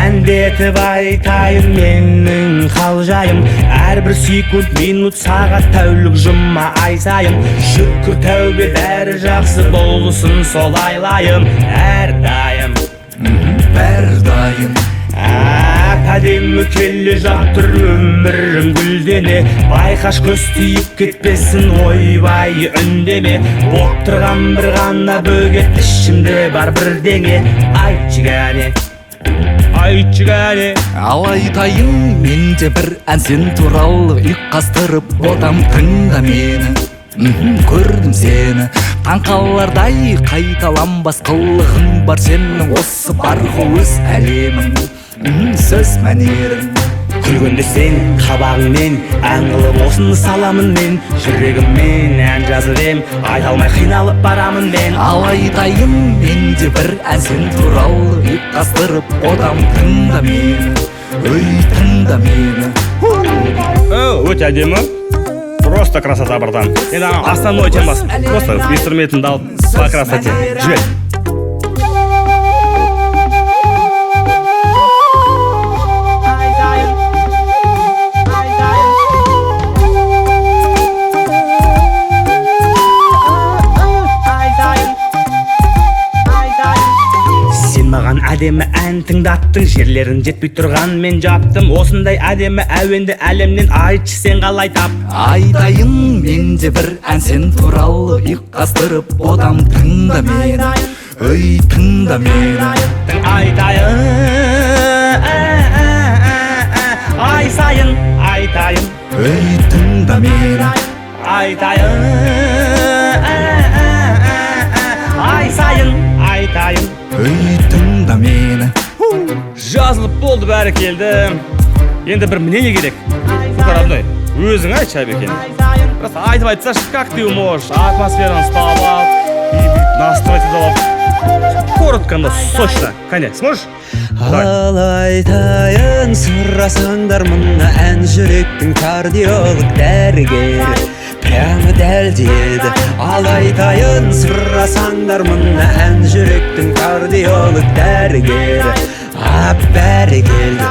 Әндетіп айтайын менің хал жайым. Әрбір секунд, минут, сағат, тәулік, жұма, ай сайын. Шүкір, тәубе, бәрі жақсы болсын, солай лайым. Әрдайым, Әрдайым. Әп-әдемі келе жатыр өмірім гүлдене. Байқаш, көз тиіп кетпесін, ойбай, үндеме. Боп тұрған бір ғана бөгет, ішімде бар бірдеңе. Айтшы кәне, айтшы кәне. Ал айтайын мен де бір ән сен туралы, ұйқастырып ботам, тыңда мені. Көрдім сені таңқалардай, қайталанбас қылығың бар сенің, осы бар ғой өз әлемің, сөз мәнерің. Күлгенде сен қабағыңмен ән қылып осыны саламын мен. Жүрегіммен ән жазып ем, айта алмай қиналып барамын мен. Ал айтайын мен де бір ән сен туралы, ұйқастырып ботам, тыңда мені, өй, тыңда мені. Өте әдемі. Просто красота, братан. Енді основной темасы. Просто инструментін алып, по красоте. Жібер. Сен маған әдемі ән тыңдаттың, жерлерін жетпей тұрған мен жаптым. Осындай әдемі әуенді әлемнен айтшы, сен қалай тап? Айтайын мен де бір ән сен туралы, ұйқастырып ботам, тыңда мені, өй, тыңда мені. Айтайын, ай сайын айтайын. Өй, тыңда мені. Айтайын, ай сайын айтайын. Өй, тыңда мені. Жазылып болды, бәрі келді. Енді бір мнение керек. Ну-ка, родной, өзің айтшы, Әбекен. Просто айтып айтсашы, как ты можешь атмосфераны ұстап алып и бүйтіп настроить етіп алып, коротко, но сочно. Кәне, сможешь? Давай. Ал айтайын сұрасаңдар, мына ән жүректің кардиолог дәрігері прямо дәлдеді. Ал айтайын сұрасаңдар, мына ән жүректің кардиолог дәрігері, ап, бәрекелді.